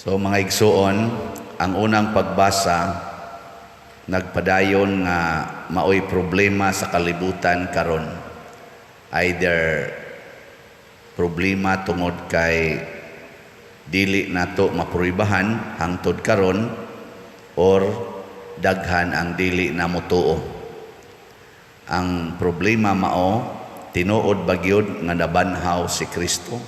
So mga igsuon, ang unang pagbasa nagpadayon nga maoy problema sa kalibutan karon. Either problema tungod kay dili nato mapruibahan hangtod karon or daghan ang dili na motuo. Ang problema mao, tinuod ba gyud nga nabanhaw si Kristo?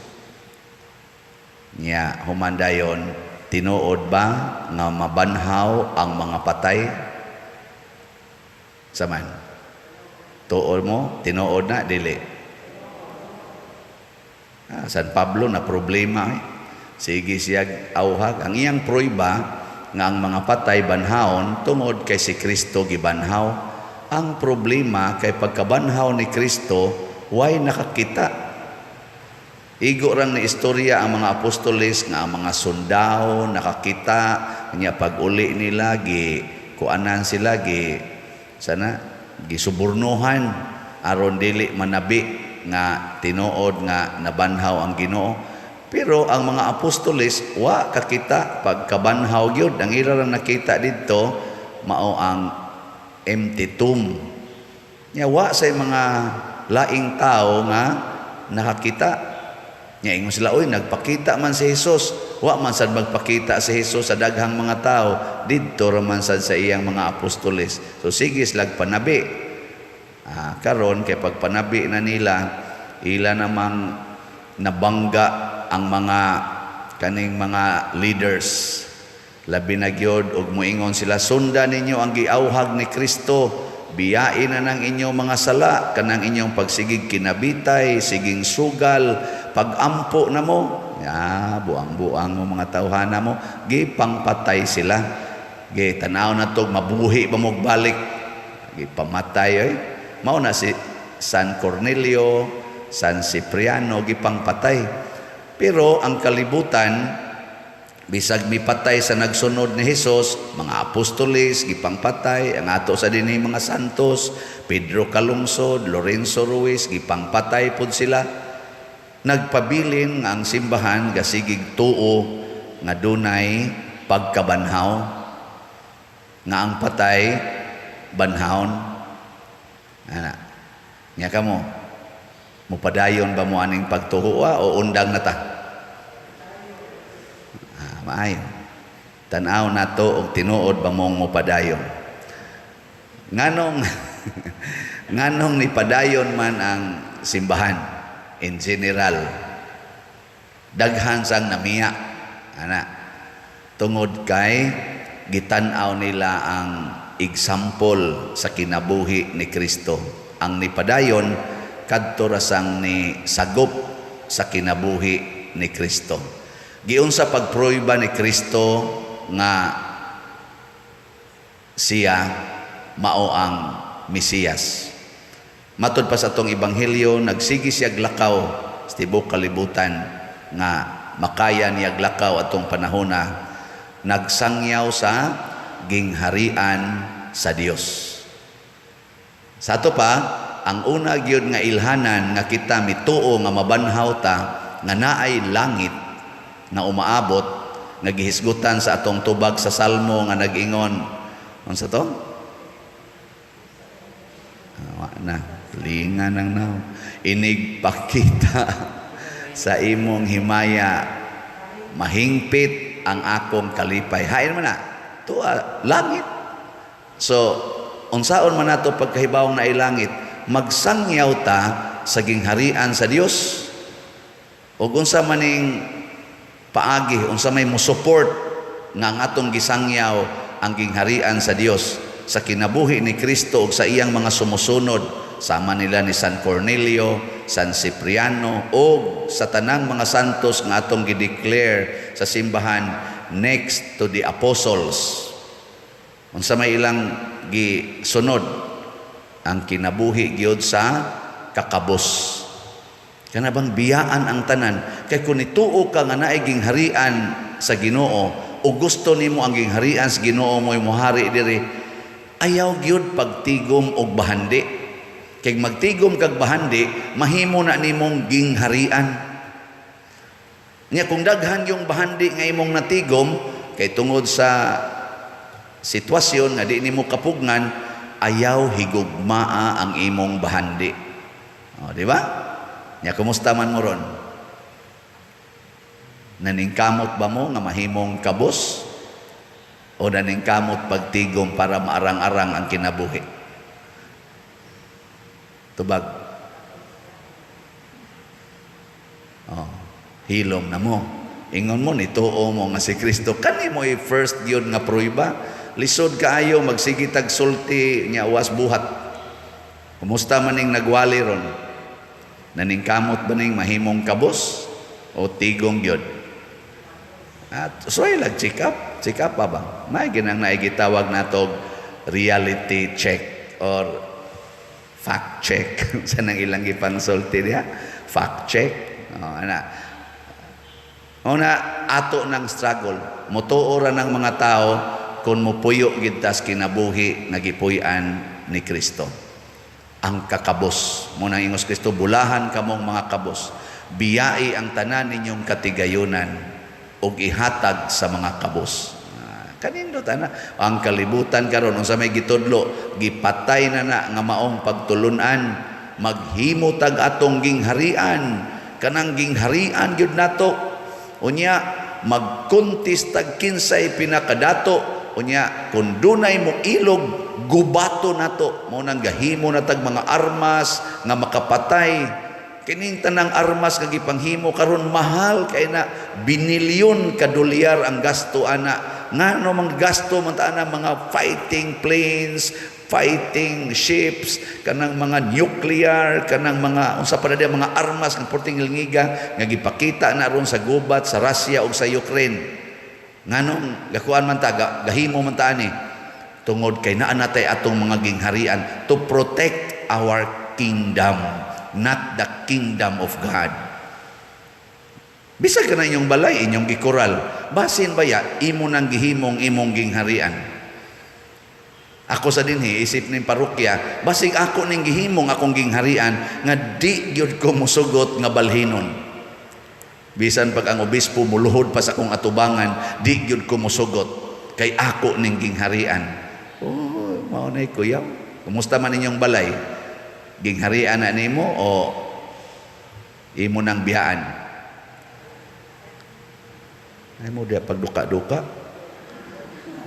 Nya human dayon, tinuod ba nga mabanhaw ang mga patay? Saman. Tuod mo, tinuod na dili? Ah, San Pablo na problema eh. Sige siya awhag. Ang iyang pruiba nga ang mga patay banhawon tungod kay si Kristo gibanhaw. Ang problema kay pagkabanhaw ni Kristo, way nakakita. Igo rang ni istorya ang mga apostoles nga ang mga sundao nakakita nya pag uli nila, gi kuanan sila, gi sana gisubornohan aron dili manabi nga tinuod nga nabanhaw ang Ginoo. Pero ang mga apostoles wa kakita pagkabanhaw gyud. Ang ila lang nakita didto mao ang empty tomb. Nya wa say mga laing tao nga nakakita. Nya ingon sila, "Oy, nagpakita man si Jesus." Wa man sad magpakita si Jesus sa daghang mga tao, didto ra man sad sa iyang mga apostoles. So sige sila panabi. Ah, karon kay pagpanabi na nila, ila namang nabangga ang mga kaning mga leaders. Labi na gyud og moingon sila, "Sundan ninyo ang giawhag ni Kristo, biyain na ng inyong mga sala, kanang inyong pagsigig kinabitay, siging sugal, pagampo na mo." Ya, buang-buang mo mga tawhana mo, gipangpatay sila. Gi tanaw na to, mabuhi ba mo balik? Gipamatay oy. Mao na si San Cornelio, San Cipriano, gipangpatay. Pero ang kalibutan, bisag mipatay sa nagsunod ni Hesus, mga apostoles gipangpatay, ang ato sa dinhi mga santos, Pedro Calungsod, Lorenzo Ruiz, gipangpatay pod sila. Nagpabilin nga ang simbahan gasigig tuo nga dunay pagkabanhaw, nga ang patay banhawon. Ana. Nya kamo, mupadayon ba mo aning pagtuo o undang na ta? Ah, maayo. Tan-aw nato og tinuod ba mong mopadayon. Nganong nipadayon man ang simbahan in general? Daghan sang namiya ana tungod kay gitan-aw nila ang example sa kinabuhi ni Kristo. Ang nipadayon kadto ra sang ni sagop sa kinabuhi ni Kristo. Giunsa pagprueba ni Kristo nga siya mao ang Mesiyas? Matod pa sa atong ebanghelyo, nagsige siya lakaw sa tibuok kalibutan nga makaya niya lakaw atong panahona, nagsangyaw sa gingharian sa Dios. Sa ato pa, ang una gyud nga ilhanan nga kita mituo nga mabanhaw ta, nga naay langit nga umaabot, nga gihisgutan sa atong tubag sa Salmo nga nag-ingon, unsa to? Ah, wa na linga nang naw inig pakita sa imong himaya, mahingpit ang akong kalipay. Hain man na tuwa langit. So unsaon man nato pagkahibawong naay langit? Magsangyaw ta sa gingharian sa Dios. Ug unsa maning paagi, unsa may mo support nga ang atong gisangyaw ang gingharian sa Dios sa kinabuhi ni Kristo ug sa iyang mga sumusunod, sama nila ni San Cornelio, San Cipriano ug sa tanang mga santos nga atong gi-declare sa simbahan next to the apostles? Unsa may ilang gisunod? Ang kinabuhi gyud sa kakabos. Kana bang biyaan ang tanan? Kay kung nituo ka nga naay gingharian sa Ginoo o gusto nimo ang gingharian sa Ginoo mo'y mohari diri, ayaw gyud pagtigom og bahandi. Kay magtigom kag bahandi, mahimo na nimong gingharian. Nya kung daghan yung bahandi nga imong natigom kay tungod sa sitwasyon nga di nimo kapugngan, ayaw higugmaa ang imong bahandi. O, di ba? Nya kumusta man mo ron? Naningkamot ba mo nga mahimong kabos? O naningkamot pagtigom para maarang-arang ang kinabuhi? Tubag. Oh, hilom na mo. Ingon mo, nituo mo nga si Kristo. Kani mo first yun nga pruiba. Lisod kaayo magsige tag sulti nya was buhat. Kumusta man ning nagwali ron? Naningkamot ba ning mahimong kabos o tigong gyud? At so ay lag check up, check up pa ba? May ginang naigitawag natog reality check or fact check sa nang ilang gipangsulti diha. Fact check. Oh, ana. Una ato ng struggle. Mutuo ra ng mga tao kung mupuyo gid tas kinabuhi nga gipuy-an ni Kristo. Ang kakabos. Munang ingos Kristo, bulahan kamong mga kabos. Biyai ang tanan ninyong katigayunan ug ihatag sa mga kabos. Kanindo tana ang kalibutan karon, unsa may gitudlo, gipatay na na nga maong pagtulunan, maghimo tag atong gingharian, kanang gingharian gyud nato. Unya magkuntis tag kinsay pinakadato. Unya kun dunay mo ilog, gubato nato. Mao nang gahimo na tag mga armas nga makapatay. Kining tanang armas nga gipanghimo karon, mahal kay na, binilyon ka dolyar ang gasto ana. Ngano mang gasto man ta ana, mga fighting planes, fighting ships, kanang mga nuclear, kanang mga unsa pa na mga armas nga porting ngiga nga gipakita na ron sa gubat sa Russia ug sa Ukraine? Nganong gakuan man ta, gahimo man ta ani? Tungod kay naa natay atong mga gingharian to protect our kingdom, not the kingdom of God. Bisag ka na inyong balay, inyong gikural, basin baya imo nang gihimong imong gingharian? Ako sa dinhi, isip ning parokya, basig ako ning gihimong akong gingharian nga di gyud ko musugot nga balhinon. Bisan pag ang obispo muluhod pa sa akong atubangan, di gyud ko musugot kay ako ning gingharian. Oh, mao na kuyaw. Kumusta man inyong balay? Gingharian na nimo o imo nang biyaan? Ay mo dia pagduka-duka.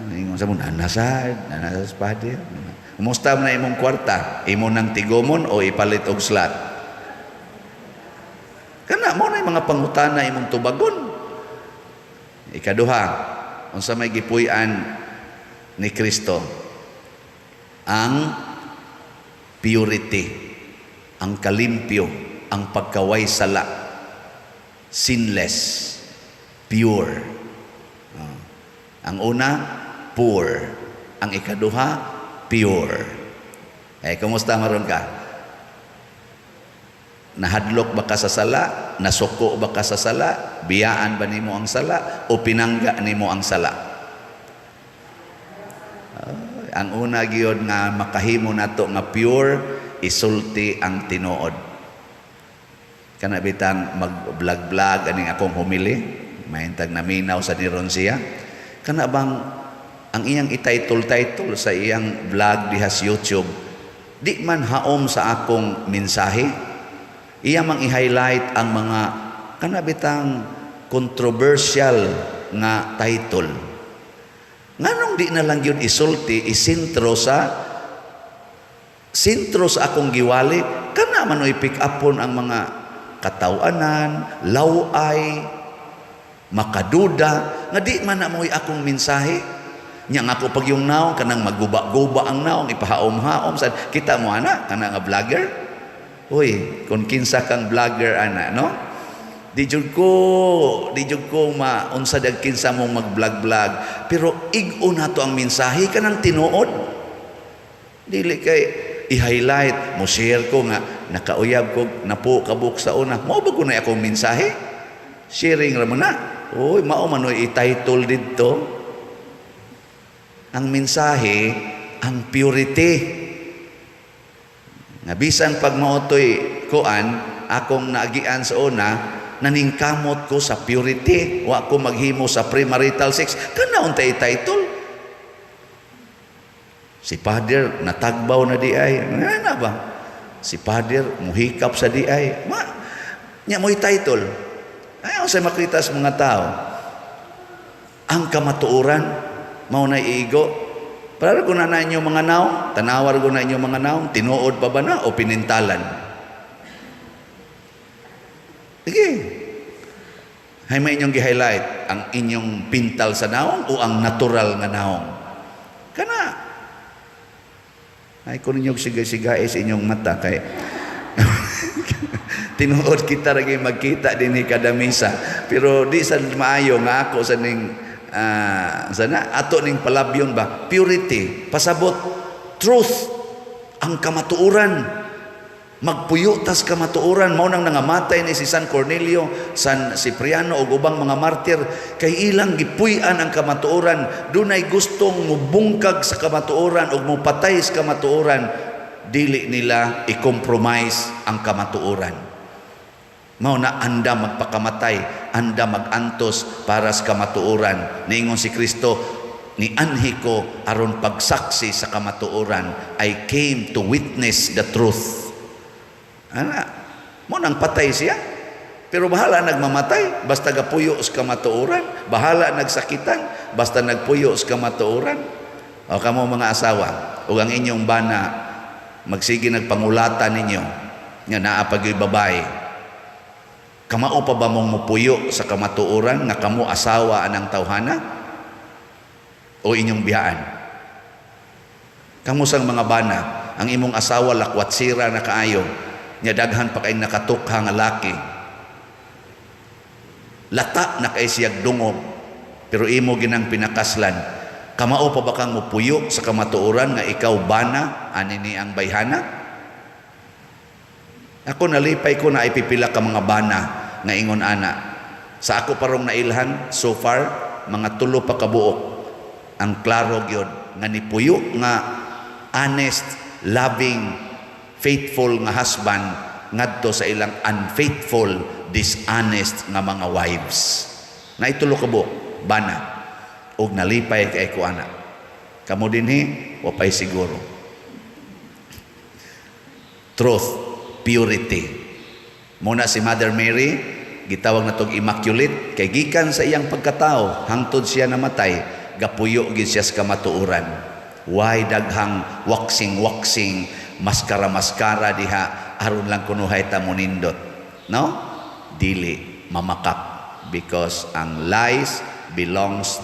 Ingon sa mo, nanasad, nanasad sa. Kumusta man na imong kwarta? Imo nang tigomon o ipalit og slot? Kana mo na mga pangutana imong tubagon. Ikaduha, unsa may gipuy-an ni Kristo? Ang purity, ang kalimpyo, ang pagkaway sala, sinless, pure. Ang una, poor. Ang ikaduha, pure. Eh, kumusta maron ka? Nahadlok ba ka sa sala? Nasuko ba ka sa sala? Biyaan ba nimo ang sala? O pinangga nimo ang sala? Ang una gyud nga makahimo nato nga pure, isulti ang tinuod. Kana bitang mag-vlog-vlog aning akong humili, mahintag naminaw sa niron siya. Kana bang ang iyang i-title-title sa iyang vlog diha sa YouTube, di man haom sa akong mensahe. Iya mang i-highlight ang mga kana bitang controversial nga title. Nganong di na lang yun isulti, isintro sa sintro sa akong giwali, kana man oy pick upon ang mga katawanan, laway, makaduda, nga di man na mo'y akong mensahe. Nya nga ako pag yung naong, kanang maguba-guba ang naong, ipahaom-haom. Sa, kita mo ana, kanang nga vlogger? Uy, kung kinsa kang vlogger ana, no? Di jud ko maunsa dag kinsa mong mag-vlog-vlog. Pero ig-o nato ang mensahe kanang tinuod. Dili kay i-highlight, mo share ko nga nakauyab ko napo kabuk sa una. Mao ba ko na akong mensahe? Sharing ra man na. Uy, mao man oy i-title didto. Ang mensahe, ang purity. Nga bisan pag maotoy kuan, akong naagian sa una, Naningkamot ko sa purity, wa ko maghimo sa premarital sex. Kana untay title. Si Father natagbaw na di ay. Ano ba? Si Father muhikap sa di ay. Ma, nya mo'y title. Ayaw sa makita sa mga tao. Ang kamatuoran, mao na iigo. Para ko na inyo mga naong, tanawar ko na inyo mga naong, tinuod pa ba na o pinintalan? Sige. Hay may inyong gi-highlight ang inyong pintal sa naong o ang natural nga naong. Kana. Ay ko ninyo sigay-sigay sa inyong mata kay tinuod kita lagi magkita dinhi kada misa, pero di sa maayo nga ako sa ning sana ato ning palabyon ba, purity pasabot truth, ang kamatuoran. Magpuyo tas kamatuoran. Mao nang nangamatay ni si San Cornelio, San Cipriano ug ubang mga martir kay ilang gipuy-an ang kamatuoran. Dunay gustong mubungkag sa kamatuoran ug mupatay sa kamatuoran, dili nila i-compromise ang kamatuoran. Mao na anda magpakamatay, anda magantos para sa kamatuoran. Niingon si Kristo, "Nianhi ko aron pagsaksi sa kamatuoran." I came to witness the truth. Ana, mao nang patay siya. Pero bahala nagmamatay, basta gapuyo sa kamatuoran, bahala nagsakitan, basta nagpuyo sa kamatuoran. O kamo mga asawa, ug ang inyong bana magsige nagpangulata ninyo nga naa pa gyud babae. Kamao pa ba mong mupuyo sa kamatuoran nga kamo asawa anang tawhana? O inyong biyaan? Kamo sang mga bana, ang imong asawa lakwatsira na kaayo, nya daghan pa kayong nakatukha nga laki. Lata na kay siyag dungog, pero imo ginang pinakaslan. Kamao pa ba kang mupuyo sa kamatuoran nga ikaw bana ani ni ang bayhana? Ako nalipay ko na ay pipila ka mga bana nga ingon ana. Sa ako parong nailhan so far, mga tulo pa kabuok ang klaro gyud nga nipuyo nga honest, loving, faithful nga husband ngadto sa ilang unfaithful, dishonest nga mga wives. Naitulo ka buok bana ug nalipay kay ko ana. Kamo dinhi wa pay siguro. Truth, purity. Muna si Mother Mary gitawag na tog Immaculate kay gikan sa iyang pagkatao hangtod siya namatay, gapuyo gid siya sa kamatuoran. Why daghang waxing waxing, maskara maskara diha aron lang kunuhay ta monindot? No, dili mamakak, because ang lies belongs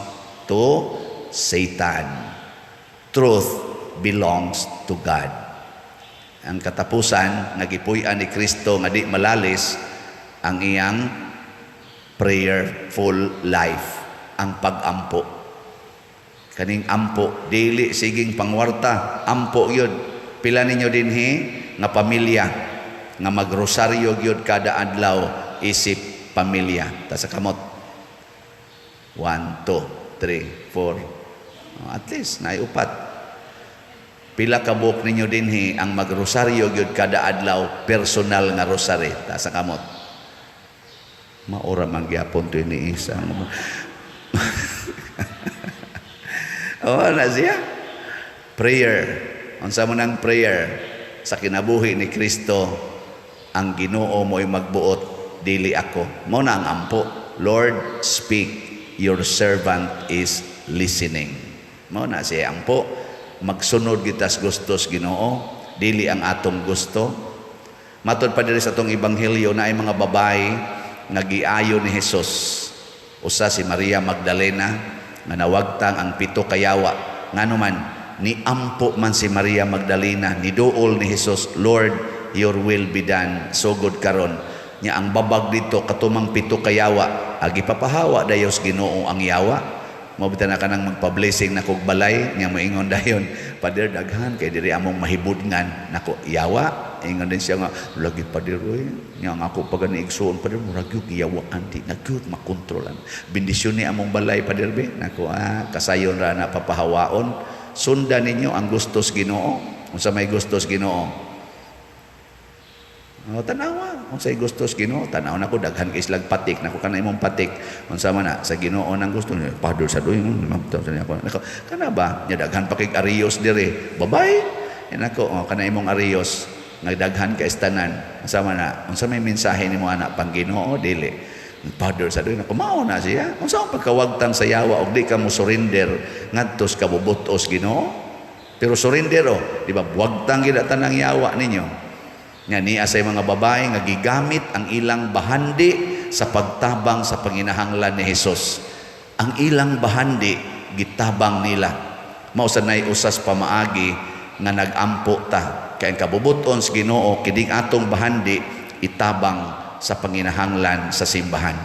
to Satan, truth belongs to God. Ang katapusan nga gipuy-an ni Kristo nga di malalis ang iyang prayerful life, ang pagampo. Kaning ampo, dili siging pangwarta, ampo yun. Pila ninyo dinhi nga pamilya nga magrosaryo gyud kada adlaw isip pamilya? Ta sa kamot. 1, 2, 3, 4. At least naay upat. Pila ka buok ninyo dinhi ang magrosaryo gyud kada adlaw, personal nga rosary? Ta sa kamot. Maura man gyapon to ni isa. Oh, na siya. Prayer. Unsa man ang prayer sa kinabuhi ni Kristo? Ang Ginoo mo'y magbuot, dili ako. Mao na ang ampo. "Lord, speak, your servant is listening." Mao na siya ampo. Magsunod kita sa gustos Ginoo, dili ang atong gusto. Matod pa diri sa atong ebanghelyo na ay mga babae nga giayo ni Jesus. Usa si Maria Magdalena nga nawagtang ang pito kayawa. Ngano man ni ampo man si Maria Magdalena, niduol ni Jesus, "Lord, your will be done." Sugod karon nya ang babag dito katumang pito kayawa, agi papahawa dayos Ginoo ang yawa. Mao bitaw na kanang magpa-blessing na kog balay nya moingon dayon, "Pader, daghan kay diri among mahibudngan." Nako, yawa. Ingon din siya nga lagi, "Pader oy, nya ang ako pa gani igsuon, pader, murag gyud giyawaan, di na gyud makontrolan. Bendisyon ni among balay, pader be." Nako, kasayon ra na papahawaon. Sundan ninyo ang gustos Ginoo. Unsa may gustos Ginoo? Oh, tanawa. Unsay gusto sa Ginoo? Tan-aw nako, daghan kay silag patik nako, kana imong patik, unsa man na sa Ginoo nang gusto niya, Father, sa doy sa niya nako, kana ba nya daghan pa kay ariyos dire, babay nako, oh, kana imong ariyos nga daghan kay tanan, unsa man na, unsa may mensahe nimo ana, pang Ginoo dili? Father, sa doy nako, mao na siya. Unsa ang pagkawagtang sa yawa og di ka mo surrender ngadto sa kabubutos Ginoo? Pero surrender, oh, di ba, wagtang gid tanang yawa ninyo. Nga niya sa mga babae nga gigamit ang ilang bahandi sa pagtabang sa panginahanglan ni Hesus. Ang ilang bahandi gitabang nila. Mao sa nay usas pamaagi nga nagampo ta kay ang kabubuton sa Ginoo, kining atong bahandi itabang sa panginahanglan sa simbahan.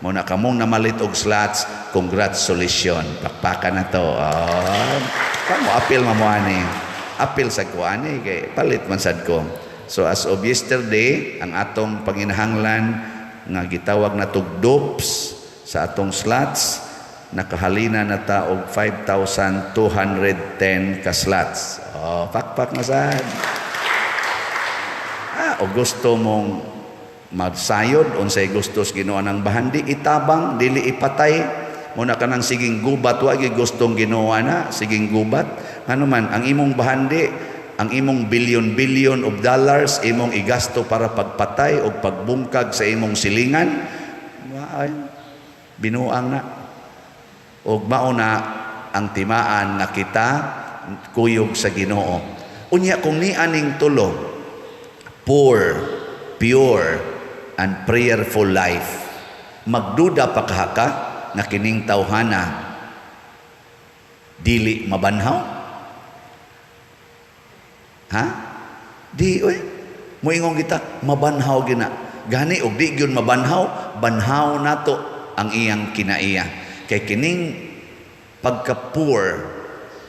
Mao na kamong namalit og slots, congratulations. Pakpakan na to. Oh, kamo apil mo ani. Apil sa ko ani kay palit man sad ko. So as of yesterday, ang atong panginahanglan nga gitawag na dupes sa atong slots, nakahalina na ta og 5,210 ka slots. Oh, pakpak na sad. Ah, o gusto mong magsayod unsay gusto sa Ginoo ng bahandi, itabang, dili ipatay. Muna kanang siging gubat, wa gyud gustong Ginoo na siging gubat. Ano man ang imong bahandi, ang imong billion-billion of dollars imong igasto para pagpatay o pagbungkag sa imong silingan, ay binuang na. Og mao na ang timaan nga kita kuyog sa Ginoo. Unya kung ni aning tulo, poor, pure and prayerful life, magduda pa kaha ka nga kining tawhana dili mabanhaw? Ha, di oy. Moingon kita mabanhaw gina gani, og di gyud mabanhaw, banhaw nato ang iyang kinaiya, kay kining pagka poor,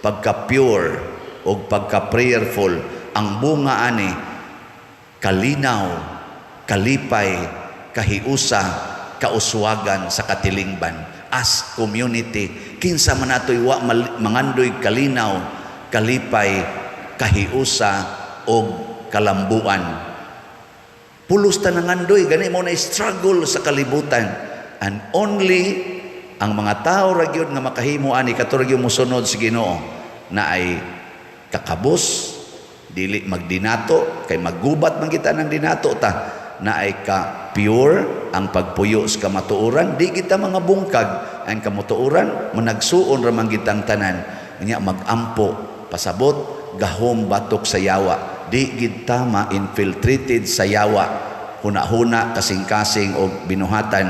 pagka pure ug pagka prayerful, ang bunga ani kalinaw, kalipay, kahiusa, kauswagan sa katilingban as community. Kinsa man natoy wa mangandoy kalinaw, kalipay, kahiusa og kalambuan? Pulos ta nangandoy gani mo na struggle sa kalibutan, and only ang mga tao ra gyud nga makahimo ani, kato ra gyud mosunod sa Ginoo na ay kakabos, dili magdinato, kay maggubat man kita ng dinato ta, na ay ka pure ang pagpuyo sa kamatuoran, di kita mga bungkag ang kamatuoran, managsuon ra man kitang tanan. Nya magampo, pasabot gahom batok sa yawa, di gid ta ma-infiltrated sa yawa, huna-huna, kasing-kasing o binuhatan,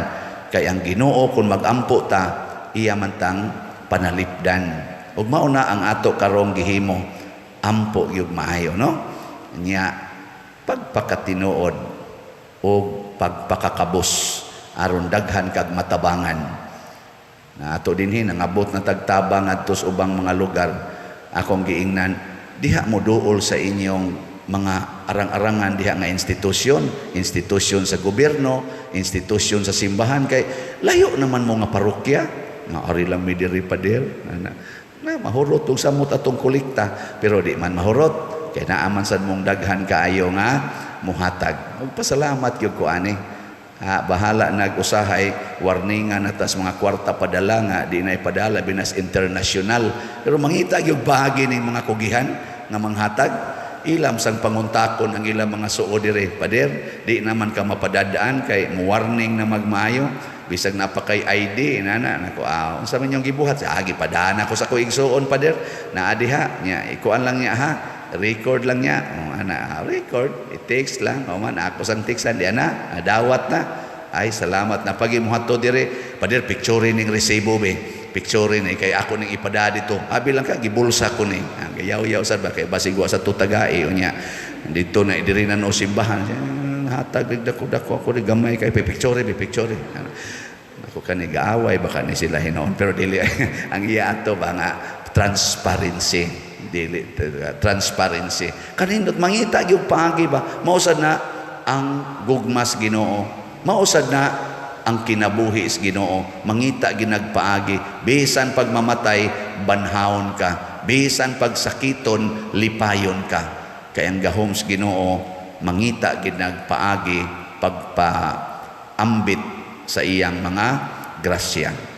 kay ang Ginoo, kung magampo ta, iya man tang panalipdan. Ug mao na ang ato karong gihimo, ampo gyud maayo, no? Nya pagpakatinuod o pagpakakabos aron daghan kag matabangan. Na ato dinhi nangabot na tagtabang ngadto sa ubang mga lugar. Akong giingnan, diha mo duol sa inyong mga arang-arangan diha nga institusyon, institusyon sa gobyerno, institusyon sa simbahan, kay layo naman mo nga parokya nga ari lang mi diri, pader na, na mahurot og samot atong kolekta, pero di man mahurot kay naaman sad mong daghan kaayo nga muhatag. Magpasalamat gyud ko ani. Ha, bahala nag-usahay warningan na tas mga kwarta padala nga di na ipadala binas international, pero mangita gyud bahagi ning mga kugihan nga manghatag. Ilam sang panguntakon ang ilang mga suo dire, "Pader, di naman ka mapadadaan kay mo warning na magmaayo bisag napakay ID nana." Nako, ah, unsa man yung gibuhat? Ah, gipadaan ako sa ko igsuon, pader, naa diha nya, ikuan lang niya ha, record lang niya. Oh, ana, ah, record, i-text lang. O man ako sang textan di ana, ah, dawat na. Ay, salamat na pagi mo hato dire, pader, picture ning resibo be, picture ni kay ako ning ipada dito. Abi lang ka gibulsa ko ni. Ah, gayaw-yaw sad ba kay basig wa sa tutagae. Unya dito na diri na no simbahan, hatag dako dako ako di gamay kay picture be, picture. Ako kani gaaway baka ni sila hinoon, pero dili ang iya ato ba nga transparency, dili transparency kanindot mangita gyud paagi ba. Mao sad na ang gugmas Ginoo, mao sad na ang kinabuhi sa Ginoo, mangita ginagpaagi. Bisan pagmamatay, banhawon ka, bisan pagsakiton, lipayon ka, kay ang gahom sa Ginoo mangita ginagpaagi. pagpaambit sa iyang mga grasya.